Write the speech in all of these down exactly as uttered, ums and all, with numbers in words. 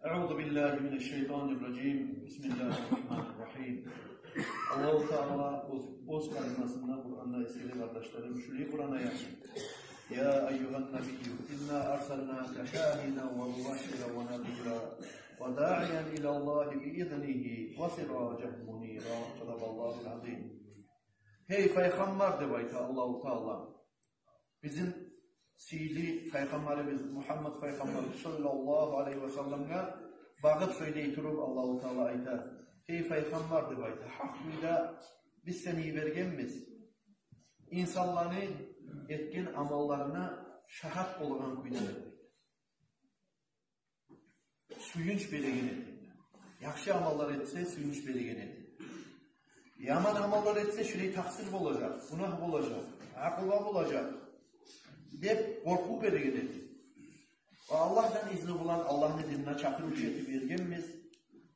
أعوذ بالله من الشيطان الرجيم. بسم الله الرحمن الرحيم. Аллагьу Таала оьз, оьз калимасында Къуранда эсгере, къардашларым, шулай Къуран аятны: يا أيها النبي إنا أرسلناك شاهدا ومبشرا ونذيرا وداعيا إلى الله بإذنه وسراجا منيرا. صدق الله العظيم. Гьей пайхаммар, деп айта Аллагьу Таала, бизин сыйлы пайхаммарыбыз Мугьаммат пайхаммар саллаллагьу алайгьи ва салламгъа багъып сёйлей туруп Аллагьу Таала айта: гьей пайхаммар, деп айта, гьакъ кюйде биз сени йибергенбиз инсанланы этген амалларына шагьат болагъан кюйде, деп айта. Сююнч береген этип. Яхшы амаллар этсе, сююнч береген этип. Яман амаллар этсе, шулай такъсыр болажакъ, гюнагь болажакъ, акъуба болажакъ деп къоркъув береген этип. Ва Аллагьдан изну булан Аллагьны динине чакъырывчу этип йибергенбиз.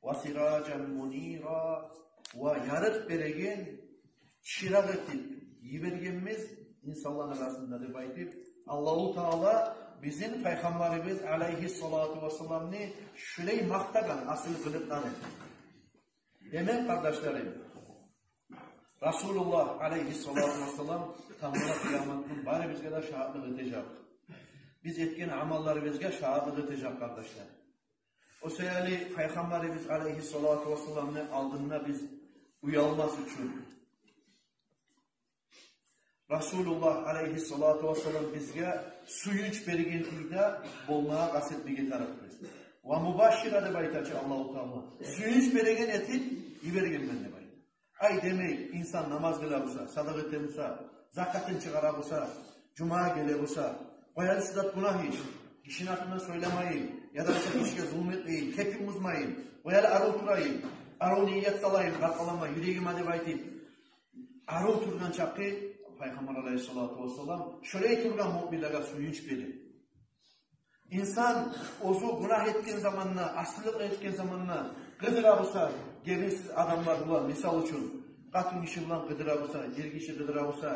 وسراجا منيرا, ва ярыкъ береген чыракъ этип йибергенбиз инсанланы арасында, деп айтып, Аллагьу Таала бизин пайхаммарыбыз алайгьиссалату вассаламны шулай макътагъан асыл къылыкъланы. Демек, къардашларым, Расулуллагь алайгьиссалату вассалам тангала къыямат гюн барыбызгъа да шагьатлыкъ этежек. Биз этген амалларыбызгъа шагьатлыкъ этежек, къардашлар. О саялы пайхаммарыбыз алайгьиссалату вассаламны алдында биз уялмас учун, Расулуллагь алайгьиссалату вассалам бизге сююнч береген кюйде болмагъа къаст этмеге тарыкъбыз. ومبشرا, деп айта чы Аллагьу Таала, сююнч береген этип йибергенмен, деп айта. Ай, демек, инсан намаз къыла буса, садагъа эте буса, закатын чыгъара буса, жумагъа геле буса, къояйыкъ, сизат гюнагь иш, гишини артындан сёйлемейим, яда буса гишиге зулму этмейим, кепин бузмайым, къояйыкъ, арив турайым, арив ният салайым, къаркъарама, юрегиме деп айтып, арив тургъан чакъы, пайхаммар алайгьиссалату вассалам шолай тургъан муъминлеге сююнч бере. Инсан оьзю гюнагь этген заманда, асилик этген заманда къыдыра буса, гебинсиз адамлар булан, мисал учун, къатын гиши булан къыдыра буса, эр гиши къыдыра буса,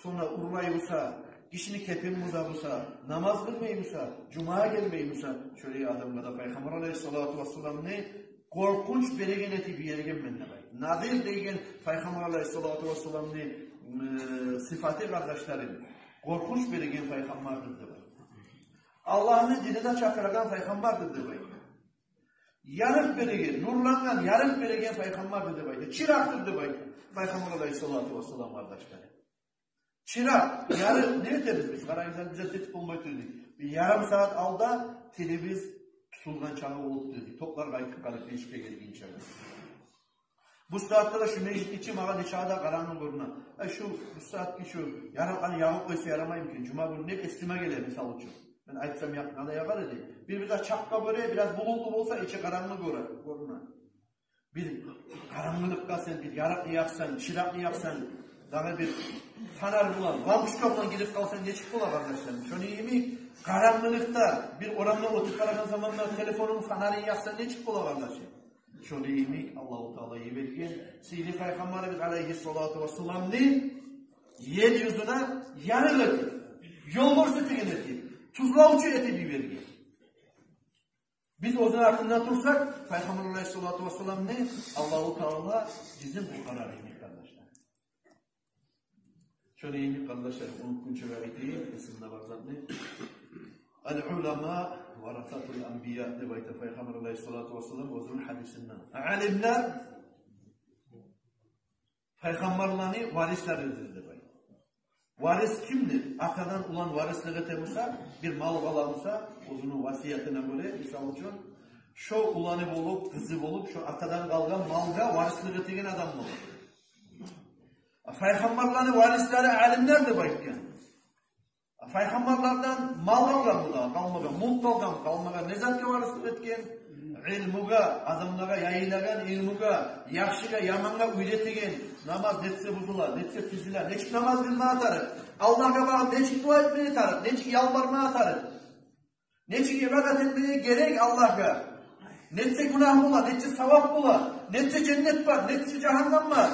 сонг да урлай буса, гишини кепин буза буса, намаз къылмай буса, жумагъа гелмей буса, шолай адамгъа да пайхаммар алайгьиссалату вассаламны къоркъунч береген этип йибергенмен, деп айта. Назир деген пайхаммар алайгьиссалату вассаламны, э, сыфаты, къардашларым, къоркъунч береген пайхаммардыр, деп айта. Аллагьны динине чакъырагъан пайхаммардыр, деп айта. Ярыкъ береген, нурлангъан, ярыкъ береген пайхаммардыр, деп айта. Чыракъдыр, деп айта пайхаммар алайгьиссалату вассалам, къардашлар. Чыракъ, ярыкъ, не этебиз биз? Къарагъыз, биз де тетип болмай турдукъ. Бир ярым сагьат алда телебиз тутулгъан чагъы болуп турду. Топлар къайтып къалып, межитге гелген чагъы. Бу сагьатда да шу межит ичи магъа нечакъы да къарангы гёрюне. Э, шу, бу сагьатгъы шу ярыкъланы ягъып къойса ярамаймы экен, жума гюн деп эсиме геле, мисал учун. Мен айтсам, якъгъа да ягъар эди. Бир, бир де чакъгъа гёре, бираз булутлу болса, ичи къарангы гёре, гёрюне. Бир къарангылыкъда сен бир ярыкъны якъсанг, чыракъны якъсанг, дагъы бир фонарь булан, лампочка булан гирип къалсанг, нечик бола, къардашларым? Шону йимик, къарангылыкъда бир орамда оьтюп барагъан заманда телефонунг фонарин якъсанг, нечик бола, къардашым? Шону йимик Аллагьу Таала йиберген сыйлы пайхаммарыбыз алайгьиссалату вассаламны ер юзюне ярыкъ этип, ёл гёрсетеген этип, тюзлевчю этип йиберген. Биз оьзюню артында турсакъ, пайхаммар алайгьиссалату вассаламны, Аллагьу Таала бизин къутгъарар эди, къардашлар. Шону йимик, къардашлар, унутгъунча айтайым, эсимде бар затны. العلماء ورثة الأنبياء деп айта пайхаммар алайгьиссалату вассалам оьзюню гьадисинде. Алимлер пайхаммарланы варислеридир деп айта. Варис кимдир? Атадан улан варислик эте буса, бир мал къала буса, оьзюню васиятына гёре, мисал учун, шо уланы болуп, къызы болуп, шо атадан къалгъан малгъа варислик этеген адам болур. Пайхаммарланы варислери алимлер деп айтгъан. Пайхаммарлардан мал къалгъан буса, къалмагъан, мулк къалгъан, къалмагъан, не затгъа варислик этген? Илмугъа, адамлагъа яйылагъан илмугъа, яхшыгъа, ямангъа уьйретеген. Намаз нетсе бузула, нетсе тюзюле, нечик намаз къылмагъа тарыкъ, Аллагьгъа багъып нечик дуа этмеге тарыкъ, нечик ялбармагъа тарыкъ, нечик ибадат этмеге герек Аллагьгъа, нетсе гюнагь бола, нетсе савап бола, нетсе женнет бар, нетсе жагьаннам бар,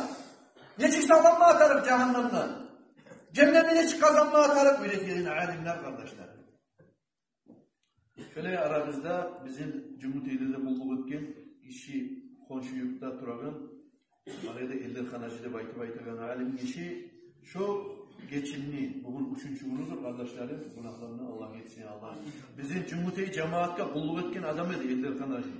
нечик сакъланмагъа тарыкъ жагьаннамдан, женнетни нечик къазанмагъа тарыкъ, уьйретеген алимлер, къардашлар. Шолай арабызда бизин Жюнгютейде де къуллукъ этген гиши, хоншу юртда турагъан, арада Элдерхан-гьажи деп айтып айтагъан алим гиши, шо гечинни, бугюн уьчюнчю гюнюдюр, къардашларым, гюнагьларындан Аллагь гечсин, Аллагь. Бизин Жюнгютей жамиятгъа къуллукъ этген адам эди Элдерхан-гьажи.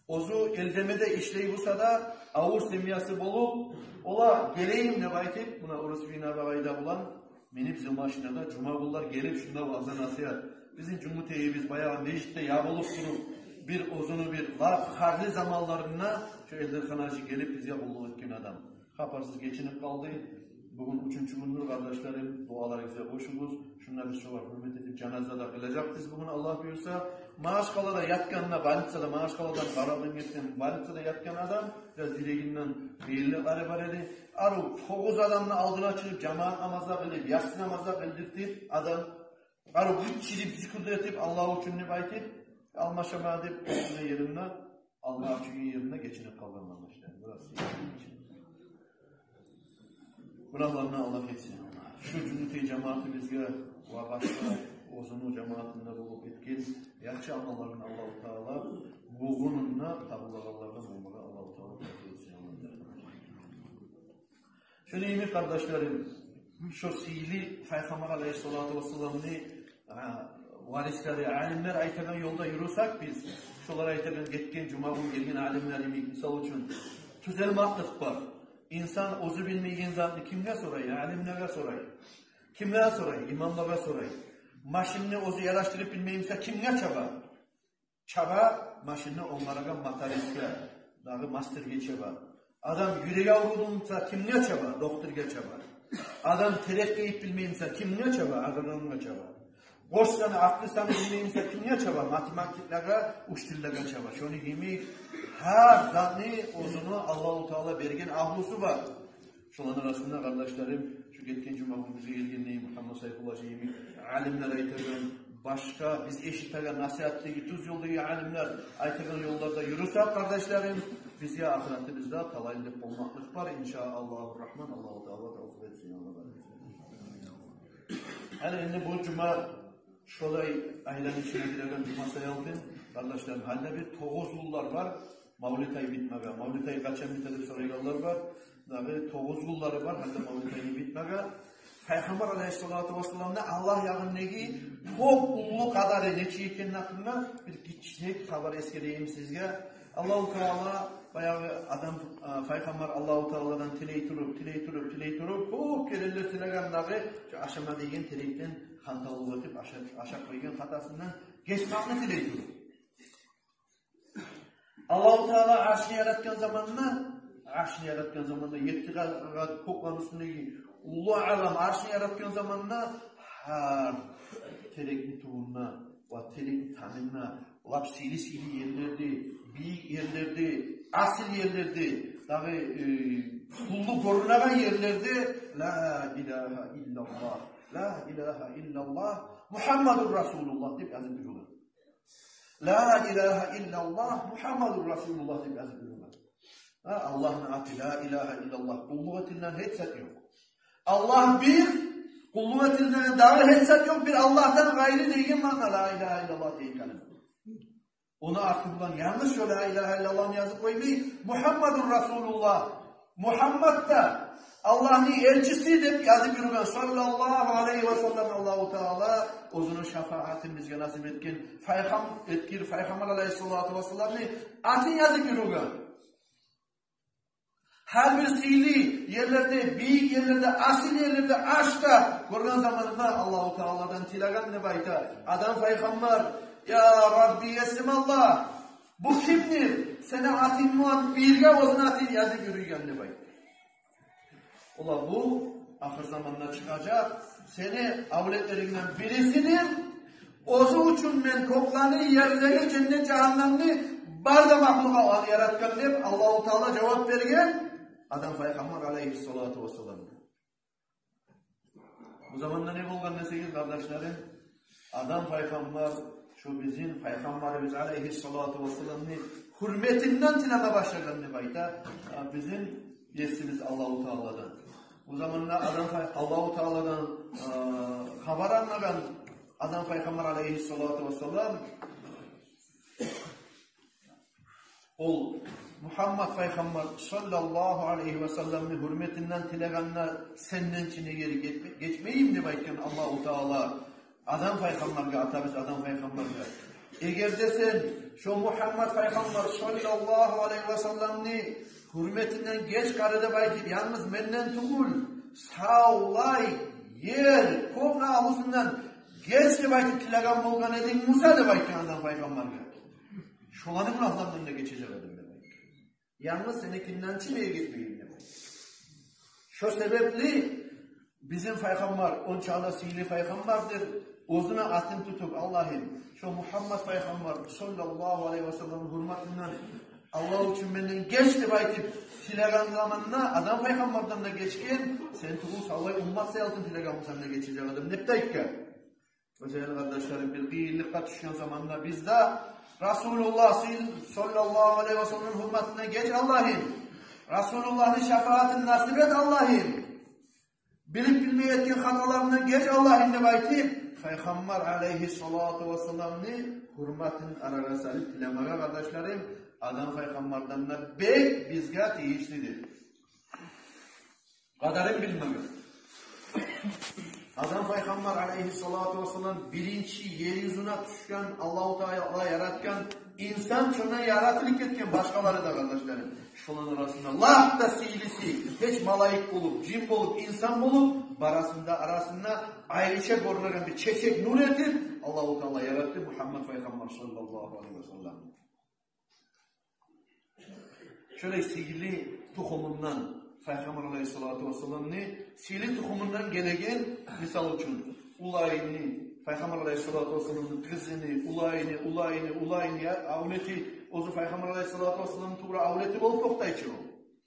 Оьзю Элдемеде ишлей буса да, авур семьясы болуп, олар гелейим деп айтып, муна Урус Вина багъайда булан минип зил машинада жума гюнлер гелип, шунда ваъза-насигьат. Бизин Жюнгютейибиз баягъы межитде ябылып туруп, бир оьзюню бир лап гьарли заманларында шо Элдерхан-гьажи гелип бизге къуллукъ этген адам. Хабарсыз гечинип къалды. Бугюн уьчюнчю гюндюр, къардашларым, дуаларыгъызгъа къошугъуз. Шунда биз шогъар гьюрмет этип жаназа да къылажакъбыз бугюн, Аллагь буюрса. Магьачкъалада ятгъанда, больницада, Магьачкъаладан Къарабудагъгентден больницада ятгъан адам, бираз юрегинден къыйынлыкълары бар эди. Арив тогъуз адамны алдына чыгъып, жамаат намаз да къылып, ясси намаз да къылдыртып адам, арив гиччирип, зикру да этип, Аллагь учун деп айтып, алмашама деп, оьзюню ерине, Аллагь учун ерине гечинип къалгъан, къардашлар. Бираз гюнагьларындан Аллагь гечсин. Шу Жюнгютей жамиятыбызгъа ва башгъа оьзюню жамиятында болуп этген яхшы амалларын Аллагьу Таала бугюн де табулагъанлардан болмагъа Аллагьу Таала тавфикъ этсин. Шону йимик, къардашларым, шо сыйлы Пайхаммар алейгьиссалату вассаламны, а, варислери, алимлер айтагъан ёлда юрюсек биз, шолар айтагъан, гетген жума гюн гелген алимлер йимик, мисал учун, тюзелмеклик бар. Инсан оьзю билмейген затны кимге сорай? Алимлеге сорай. Кимге сорай? Имамлагъа сорай. Машинни оьзю яраштырып билмей буса, кимге чаба? Чаба машинни онгарагъан мотористге, дагъы мастерге чаба. Адам юреги авруду буса, кимге чаба? Докторгъа чаба. Адам терек къыйып билмей буса, кимге чаба? Агрономгъа чаба. Къошсаны, акътырсаны билмей буса, кимге чаба? Математиклагъа, учителлагъа чаба. Шону йимик, гьар затны оьзюню Аллагьу Таала берген агьлюсю бар. Шоланы арасында, къардашларым, шу гетген жума гюн бизге гелген Мугьаммат Сайфуллагь йимик алимлер айтагъан, башгъа биз эшитеген насигьатдагъы, тюз ёлдагъы алимлер айтагъан ёлларда юрюсек, къардашларым, бизге ахыратыбызда талайлы болмакълыкъ бар, иншааллагьу рагьман, Аллагьу Таала тавфикъ этсин, Аллагь. Гьали энди бу жума шолай айланы ичине гиреген жума саялы, къардашларым, гьали де бир тогъуз гюнлер бар мавлид ай битмеге. Мавлид ай къачан бите деп сорайгъанлар бар. Дагъы тогъуз гюнлери бар гьали де мавлид айны битмеге. Пайхаммар алейгьиссалату вассаламны Аллагь ягъындагъы кёп уллу къадары нечик экенни гьакъында бир гиччирек хабар эсгерейим сизге. Аллагьу Таала баягъы Адам, а, Пайхаммар Аллагьу Тааладан тилей туруп, тилей туруп, тилей туруп, кёп керенлер тилеген дагъы, шу ашама деген терекден хантавлукъ этип, аша-, ашап къойгъан хатасындан гечмекни тилей туруп. Аллагьу Таала аршны яратгъан заманда, аршны яратгъан заманда, етти къат кёклени уьстюндеги уллу алам аршны яратгъан заманда, гьар терекни тюбюнде ва терекни тамында, лап сыйлы-сыйлы ерлерде, бийик ерлерде, асил ерлерде, дагъы, э, уллу гёрюнеген ерлерде «Ла илагьа иллаллагь, ла илагьа иллаллагь, Мугьаммадур Расулуллагь» деп язып юрюген. «Ла илагьа иллаллагь, Мугьаммадур Расулуллагь» деп язып юрюген. Гьа, Аллагьны аты, ла илагьа иллаллагь, къуллукъ этилинеген гьеч зат ёкъ. Аллагь бир, къуллукъ этилинеген дагъы гьеч зат ёкъ бир Аллагьдан къайры деген маъна ла илагьа иллаллагь деген калима. Ону арты булан янгыз шо ла илагьа иллаллагьны язып къоймай, Мугьаммадур Расулуллагь, Мугьаммад да Аллагьны элчиси деп язып юрюген, саллаллагьу алайгьи ва саллам, Аллагьу Таала оьзюню шафаатын бизге насип этген, пайхам-, этген Пайхаммар алайгьиссалату вассаламны атын язып юрюген. Гьар бир сыйлы ерлерде, бийик ерлерде, асил ерлерде аршда гёрген заманында Аллагьу Тааладан тилеген деп айта Адам пайхаммар: «Я Рабби, Есим Аллагь, бу кимдир? Сени атынг булан бирге оьзюню атын язып юрюйген», — деп айта. Ола бу ахыр заманда чыгъажакъ сени авлетлерингден бирисидир. Оьзю учун мен кёклени, ерлени, женнет, жагьаннемни, бар да махлукъатланы яратгъан деп Аллагьу Таала жавап берген Адам пайхаммар алайгьиссалату вассаламгъа. Бу заманда не болгъан десегиз, къардашларым, Адам пайхаммар шо бизин Пайхаммарыбыз алайгьиссалату вассаламны гьюрметинден тилеме башлагъан деп айта, а, бизин Есибиз Аллагьу Тааладан. Бу заманда Адам пай-, Аллагьу Тааладан, а, хабар англагъан Адам пайхаммар алайгьиссалату вассалам Ол Мугьаммат пайхаммар саллаллагьу алайгьи васалламны гьюрметинден тилегенде сенден чи неге гетме-, гечмейим деп айтгъан Аллагьу Таала Адам пайхаммаргъа, атабыз Адам пайхаммаргъа. Эгер де сен шо Мугьаммат пайхаммар саллаллагьу алайгьи васалламны гьюрметинден геч къара деп айтып, янгыз менден тюгюл, савлай ер, кёкню агьлюсюнден геч деп айтып тилеген болгъан эдинг буса деп айтгъан Адам пайхаммаргъа, шоланы гюнагьларындан да гечежек эдим деп айтгъан. Янгыз сеникинден чи неге гетмейим деп айтгъан. Шо себепли бизин пайхаммар ончакъы да сыйлы пайхаммардыр. Оьзюню атын тутуп, Аллагьым, шо Мугьаммат пайхаммар саллаллагьу алайгьи васалламны гьюрметинден Аллагь учун менден геч деп айтып тилеген заманда Адам пайхаммардан да гечген, сен тюгюл савлай уммат саялтын тилеген бусанг да гечежек эдим деп де айтгъан. Оьзюню, къардашларым, бир къыйынлыкъгъа тюшген заманда биз де Расулуллагь сый-, саллаллагьу алайгьи васалламны гьюрметинден геч, Аллагьым. Расулуллагьны шафаатын насип эт, Аллагьым. Билип-билмей этген хаталарындан геч, Аллагьым, деп айтып, пайхаммар алайгьиссалату вассаламны гьюрметин арагъа салып тилемеге, къардашларым, Адам пайхаммардан да бек бизге тийишлидир. Къадарын билмеге. Адам пайхаммар алайгьиссалату вассалам биринчи ер юзюне тюшген, Аллагьу Таала яратгъан инсан, шондан яратылып гетген башгъалары да, къардашларым. Шоланы арасында лап да сыйлысы, гьеч малайик болуп, жин болуп, инсан болуп, барысында арасында айрыча гёрюнеген бир чечек нюр этип, Аллагьу Таала яратды Мугьаммат пайхаммар саллаллагьу алайгьи васаллам. Шолай сыйлы тухумундан пайхаммар алайгьиссалату вассаламны сыйлы тухумундан гелеген, мисал учун, уланын, пайхаммар алайгьиссалату вассаламны къызыны, уланын, уланын, уланын, я, авлети, оьзю пайхаммар алайгьиссалату вассаламны тувра авлети болуп токътай чы ол.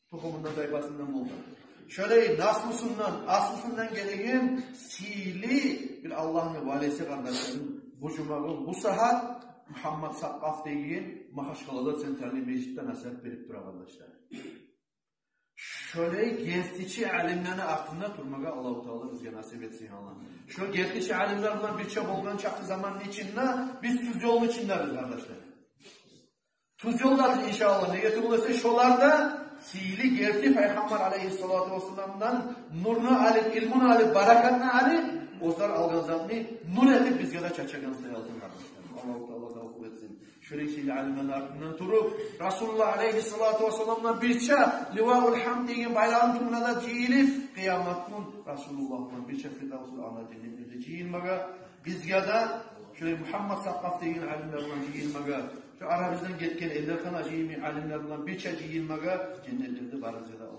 Тухумундан, тайпасындан болгъан. Шолай наслусундан, аслусундан гелеген сыйлы бир Аллагьны валиси, къардашларым, бу жума гюн, бу сагьат Мугьаммат Сакъаф деген Магьачкъалада центральный межитде насигьат берип тура, къардашлар. Шолай гертичи алимлени артында турмагъа Аллагьу Таала бизге насип этсин, Аллагь. Шо гертичи алимлер булан бирче болгъан чакъы заманны ичинде биз тюз ёлну ичиндебиз, къардашлар. Тюз ёлда, иншааллагь. Неге тюгюл эсе, шолар да сыйлы герти пайхаммар алайгьиссалату вассаламдан нюрню алып, илмуну алып, баракатны алып, оьзлер алгъан затны нюр этип бизге де чачагъан саялтын, къардашларым. Аллагьу Таала тавфикъ этсин. Шолай сыйлы алимлени артындан туруп, Расулуллагь алайгьиссалату вассаламдан бирче Ливаул Гьамд деген байрагъыны тюбюне де жыйылып, къыямат гюн Расулуллагь булан бирче Фирдавсул Аъла женнетлерде жыйылмагъа, бизге де шолай Мугьаммат Сакъаф деген алимлер булан жыйылмагъа, шо арабыздан гетген Эндирхан Гьажи йимик алимлер булан бирче жыйылмагъа женнетлерде барыбызгъа да